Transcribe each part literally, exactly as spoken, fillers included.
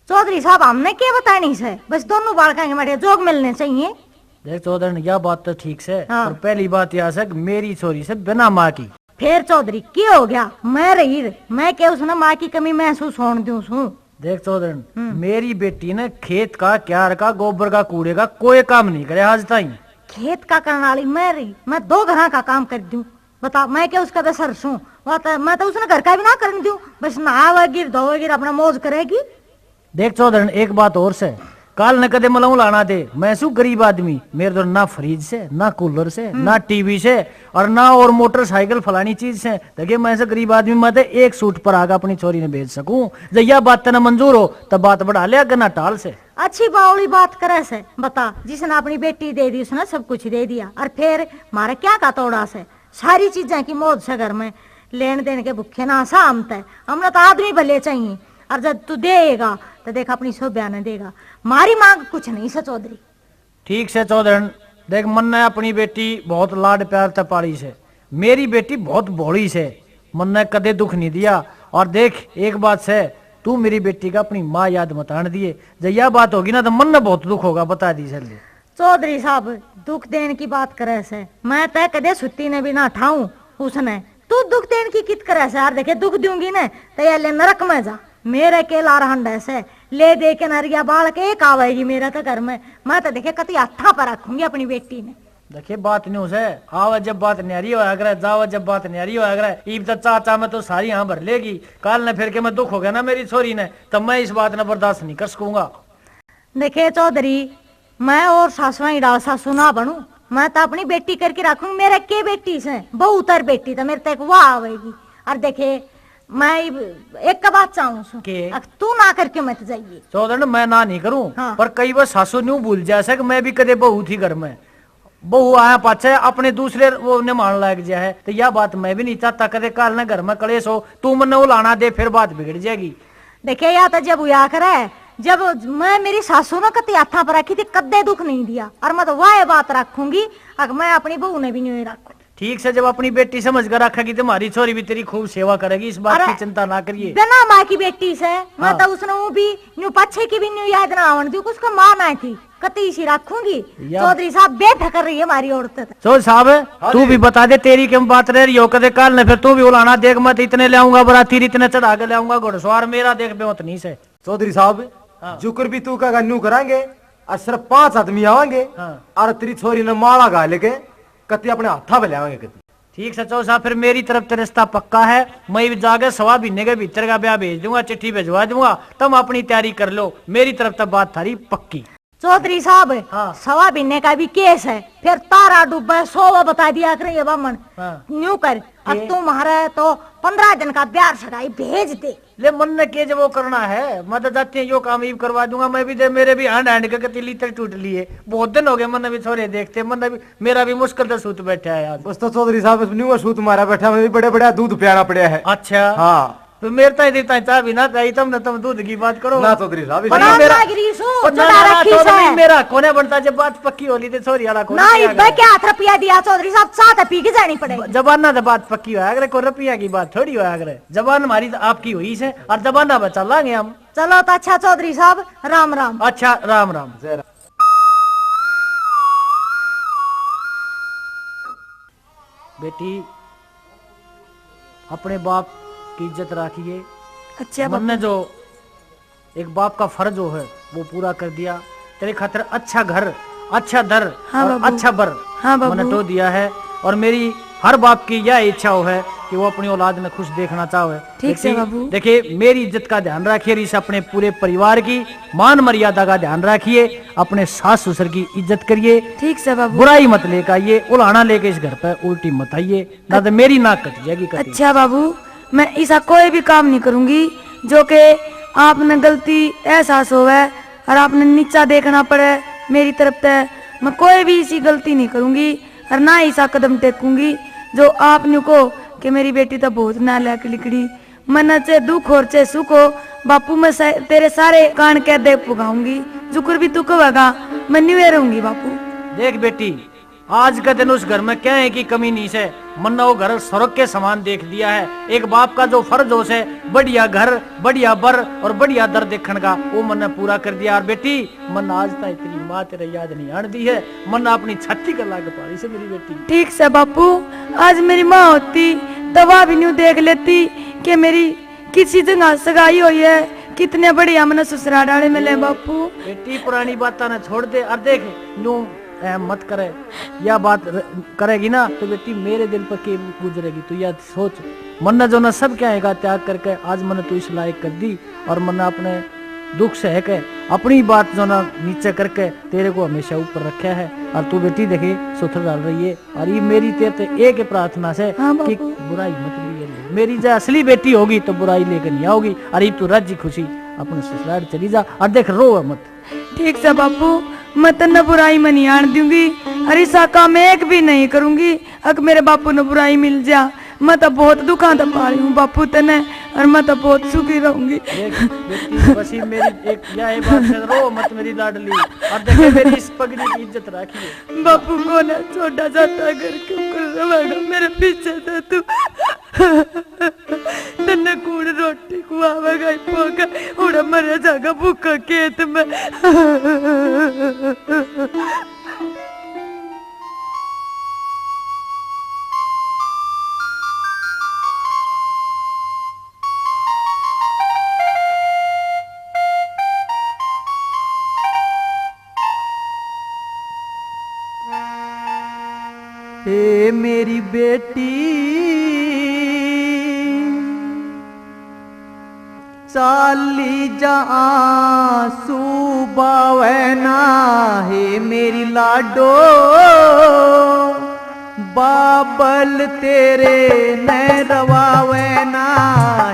चौधरी साहब, हमने के बतानी से, बस दोनों बालकां के मारे जोग मिलने चाहिए। देख चौधरी, या बात तो ठीक से, हाँ। पर पहली बात या से कि मेरी छोरी से बिना माँ की। फिर चौधरी, के हो गया? मैं रही, मैं के उसने माँ की कमी महसूस होने दूं सूं? देख चौधरी, हम्म। मेरी बेटी ने खेत का, क्यार का, गोबर का, कूड़े का कोई काम नहीं करे आज ताई। खेत का करने वाली मैं रही, मैं दो घरां का काम कर दूं। बता, मैं क्या उसका दसर सूं? वो तो, मैं तो उसने घर का भी ना करने दूं, बस नहावेगी, धोवेगी, अपना मौज करेगी। देख चौधरी, एक बात और से, काल न कदे मलंग लाना दे, मैं सू गरीब आदमी, मेरे तो ना फ्रिज से, ना कूलर से, हम्म। ना टीवी से, और ना और मोटरसाइकिल फलानी चीज से। देखिए, मैं से गरीब आदमी, मैं तो एक सूट पर आकर अपनी छोरी ने भेज सकूं। जब यह बात तने मंजूर हो, तब बात बढ़ा ले, अगर ना टाल से। अच्छी बावली बात करे से, बता, जिसने अपनी बेटी दे दी, उसने सब कुछ दे दिया, और फिर मारे क्या का तोड़ा से? सारी चीजें की मौज से घर में, लेन देन के भूखे ना सा हम तै, हमने तो आदमी भले चाहिए। और जब तू देगा तो देख, अपनी शोभ्या ने देगा, मारी मांग कुछ नहीं से चौधरी। ठीक से चौधरन, देख, मन्ने अपनी बेटी बहुत लाड प्यार तै पाली से, मेरी बेटी बहुत भोली से, मन्ने कदे दुख नहीं दिया। और देख, एक बात से, तू मेरी बेटी का अपनी माँ याद मत आण दिए, जब यह बात होगी ना तो मन्ने बहुत दुख होगा, बता दी सर। चौधरी साहब, दुख देन की बात करे से, मैं तै कदे सुत्ती ने भी ना ठाऊं उसने, तू दुख देन की कित करे से? यार देखे, दुख दूंगी ने तो ये ले नरक में जा, मेरे के लार हंडे से। ले दे के नरिया बाल के एक आवेगी मेरे तो घर में, मैं तो देखे कति हाथा पर रखूंगी अपनी बेटी ने। देखे, बात न्यू से, आवे जब बात न्यारी होया करे, जावे जब बात न्यारी होया करे। ईब तो चाचा में तो सारी हाँ भर लेगी, काल ने फिर के मैं दुख हो गया ना मेरी छोरी ने, तब मैं इस बात ने बर्दाश्त नहीं कर सकूंगा। देखे चौधरी, मैं और सासुआ ही डाल सासू ना बनू, मैं तो अपनी बेटी करके रखूंगी। मेरे के बेटी से, बहू तर बेटी तो मेरे तक वाह आवेगी। और देखे, मैं इब एक का बात चाहूं सु, के? अक तू ना करके मत जाइए। चौधरी, मैं ना नहीं करूं, हाँ। पर कई बार सासू न्यू भूल जा से कि मैं भी कदे बहू थी घर में। बहू आया पाछे अपने दूसरे वो ने मान लाग जा है, तो यह बात मैं भी नहीं चाहता कदे काल ने घर में कलेश हो, तू मन्ने उलाना दे, फिर बात बिगड़ जाएगी। देखे, या तो जब हुआ करे, जब मैं मेरी सासू ने कति हाथा पर रखी थी, कदे दुख नहीं दिया, और मैं तो वह बात रखूंगी, अगर मैं अपनी बहू ने भी नहीं रखूं। ठीक से, जब अपनी बेटी समझ कर रखेगी तो हमारी छोरी भी तेरी खूब सेवा करेगी, इस बात अरे, की चिंता ना करिए। बिना माँ की बेटी से, मैं हाँ। तो उसने वो भी न्यू पाछे की भी न्यू याद ना आवन दी, उसका माँ ना थी, कति इसी रखूंगी। या चौधरी साहब, बेफिक्र रहिए हमारी औरत। चौधरी साहब, हाँ तू जी। भी बता दे, तेरी क्यों बात रह रही हो, कदे काल ने फिर तू भी उलाना, देख, मैं तो इतने ले आऊंगा, बराती इतने चढ़ा के ले आऊंगा, घुड़सवार मेरा देख बेवत नहीं से। चौधरी साहब, हाँ। जुकर भी तू कहेगा न्यू करांगे, और सिर्फ पांच आदमी आवांगे, हाँ। और तेरी छोरी ने माला घाल के कति अपने हाथा पे ले आवांगे कति। ठीक से चौधरी साहब, फिर मेरी तरफ से रिश्ता पक्का है। मैं भी जाके सवा महीने के भीतर का ब्याह भेज दूंगा, चिट्ठी भिजवा दूंगा, तुम अपनी तैयारी कर लो, मेरी तरफ से बात थारी पक्की। चौधरी साहब, हाँ। सवा महीने का भी केस है, फिर तारा डूबे सोवा बता दिया करे ये बामण। हाँ। न्यू कर, अब के? तू म्हारे तो पन्द्रह दिन का ब्याह सगाई भेज दे। ले, मन ने के जब वो करना है, मैं तो जाते हैं यो काम ईब करवा दूंगा। मैं भी दे, मेरे भी हैंड हैंड के कति लीतर टूट लिए, बहुत दिन हो गए मन भी छोरे देखते, मन भी, मेरा भी मुश्किल से सूत बैठा है आज। बस तो चौधरी साहब, बस न्यू सूत मारा बैठा, मैं भी बड़े बड़े दूध पियाना पड़ा है। अच्छा। हाँ। तो मेरे ताई देता चाह भी ना पियाई, तुमने, तुम दूध की बात करो। ना चौधरी साहब, पर इसी मेरा लाग रही सो, ओ, ना, चढ़ा ना, ना, रखी चौधरी, से। मेरा कोने बनता, जब बात पक्की हो ली तो छोरी वाला कोने ना, पिया इब्बे गया। क्या हाथ रुपया दिया चौधरी साहब, चाह तो पी के जानी पड़ेगी। जबाना तो बात पक्की होया करे, कोई रुपया की बात थोड़ी होया करे। जबान हमारी तो आपकी हुई से, और जबाना पे चलांगे हम। चलो तो अच्छा चौधरी साहब, राम राम। अच्छा, राम राम। जय राम। बेटी, अपने बाप की इज्जत राखिए। अच्छा मन्ने बापू। जो एक बाप का फर्ज हो है, वो पूरा कर दिया। तेरे खातिर अच्छा घर, अच्छा दर हाँ और बाबू। अच्छा बर हाँ बाबू। मन्ने तो दिया है। और मेरी हर बाप की यह इच्छा हो है कि वो अपनी औलाद ने खुश देखना चाहे। ठीक से देखिए, बाबू। देखिए, मेरी इज्जत का ध्यान रखिए, इस अपने पूरे परिवार की मान मर्यादा का ध्यान रखिए, अपने सास ससुर की इज्जत करिए। ठीक से बाबू। बुराई मत लेकर आइए, उलाहना लेके इस घर पे उल्टी मत आइए, ना तो मेरी नाक कट जाएगी कटी। अच्छा बाबू, मैं ऐसा कोई भी काम नहीं करूंगी जो कि आपने गलती एहसास होवे और आपने नीचा देखना पड़े मेरी तरफ ते। मैं कोई भी ऐसी गलती नहीं करूंगी और ना ऐसा कदम टेकूंगी जो आप न्यू कहो कि मेरी बेटी तो बहुत नालायक लिकड़ी। मन्ने चाहे दुख और चाहे सुख हो, बापू, मैं सा-, तेरे सारे कान के दे पुगाऊंगी। जुकर भी तू कहेगा, मैं न्यू ए रहूंगी बापू। देख बेटी, आज के दिन उस घर में क्या है कि कमी नहीं से। मन्ने वो घर स्वर्ग के समान देख दिया है। एक बाप का जो फर्ज हो से, बढ़िया घर, बढ़िया बर और बढ़िया दर देखण का, वो मन्ने पूरा कर दिया। और बेटी, मन आज ताई तेरी माँ तेरे याद नहीं आन दी है। मन अपनी छाती का लाग पारी से मेरी बेटी। ठीक से बापू, आज मेरी माँ होती तो वह भी न्यू देख लेती कि मेरी किसी जगह सगाई हुई है, कितने बढ़िया मने ससुराल वाले मिले। बापू, बेटी, पुरानी बातां ने छोड़ दे। और देख, न्यू ऐ मत करे, या बात र-, करेगी ना तो बेटी मेरे दिल पर के गुजरेगी, तू याद सोच। मन्ने जो ना सब क्या हैगा त्याग करके आज मन्ने तू इस लायक कर दी, और मन्ने अपने दुख से है के अपनी बात जो ना नीचे करके तेरे को हमेशा ऊपर रखा है। और तू बेटी देखे सुथर डाल रही है, और ये मेरी तेरे ते एक ही प्रार्थना से हाँ कि बापू। बुराई मत लिए ले। मेरी जो असली बेटी होगी तो बुराई लेके नहीं आओगी। और ये तू राजी खुशी अपने ससुराल चली जा, और देख रो मत। ठीक से बापू, मैं तन्ने बुराई में नहीं आन दूंगी। अरे इस आका में एक भी नहीं करूंगी, अक मेरे बापू ने बुराई मिल जा। मैं तो बहुत दुखा तो पा रही हूँ बापू तने, और मैं तो बहुत सुखी रहूंगी। देख बेटी, बस ये मेरी एक या ये बात से रो मत मेरी लाडली। और देखे मेरी इस पगड़ी की इज्जत रखिए। बापू को ना छोटा जाता घर क्यों कर रहा मेरे पीछे से तू। तन्ने कौन रोटी खुआवेगा, पोका उड़ा मरे जागा भूखा खेत में। हे मेरी बेटी, चाली जा आंसू बावै ना, हे मेरी लाडो, बाबल तेरे नै रवावै ना,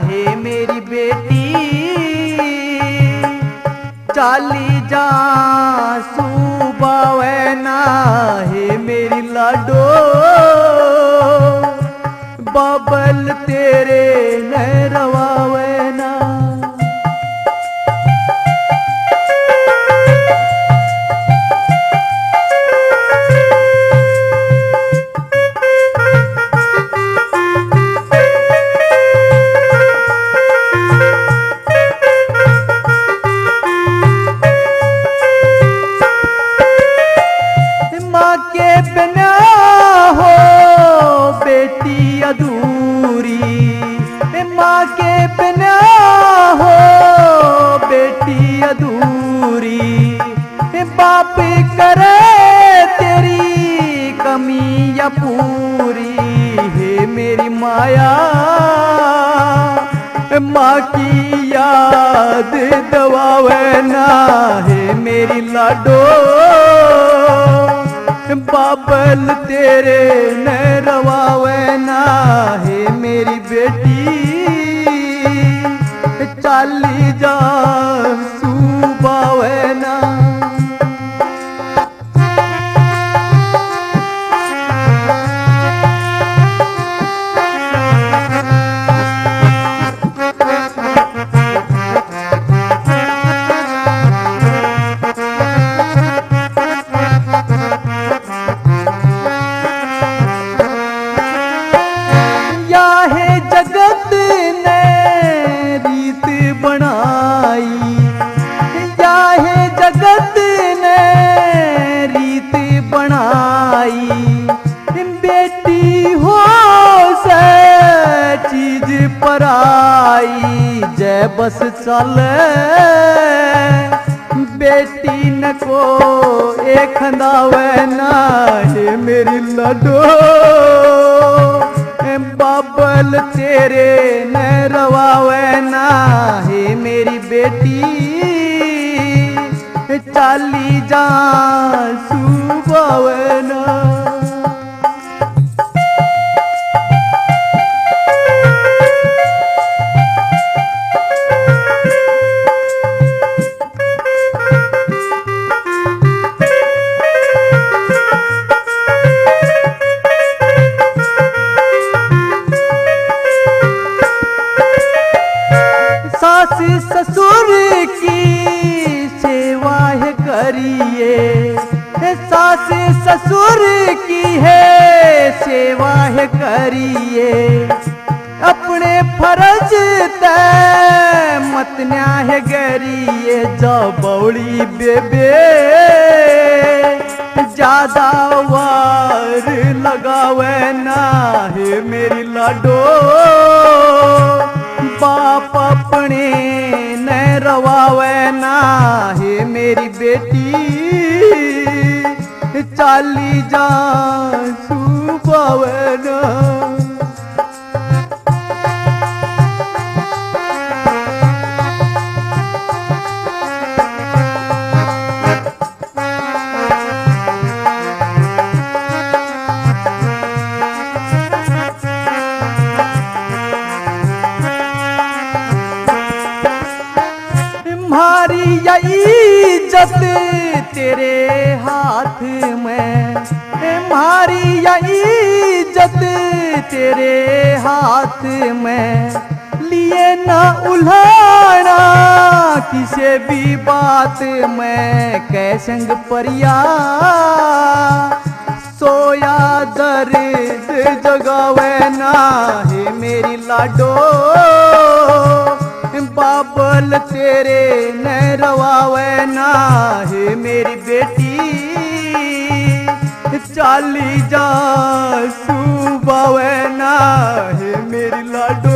हे मेरी बेटी। चाली जा आंसू बावै ना, हे मेरी लाडो, बाबल तेरे नै रवावै ना। माँ के बिना हो बेटी अधूरी, माँ के बिना हो बेटी अधूरी। बाप करे तेरी कमी या पूरी, हे मेरी माया, माँ की याद दवावे ना, हे मेरी लाडो, बाबल तेरे नै रवावे ना, हे मेरी बेटी, चाली जा आंसू बावै ना। या हे जगत नै रीत बणाई, या हे जगत नै रीत बणाई। बेटी हो सै चीज पराई, जै बस चाले बेटी न को ए खंदावे ना, हे मेरी लाडो, ए बाबल तेरे न रवावे ना, हे मेरी बेटी, ए चाली जा आंसू बावे ना। सास ससुर की सेवा है करिए, सास ससुर जा बावली बेबे, ज्यादा वार लगावे ना, हे मेरी लाडो। बाप अपने ने रवावे ना, हे मेरी बेटी, चाली जा सुबावे ना। म्हारी या इज्जत तेरे हाथ में, म्हारी या इज्जत तेरे हाथ में, लिए ना उल्हाना किसे भी बात में, कै संग परिया सोया दर्द जगावे ना, हे मेरी लाडो। बाबल तेरे ने रवावे ना, हे मेरी बेटी। चाली जा सुबावे ना, हे मेरी लाडो।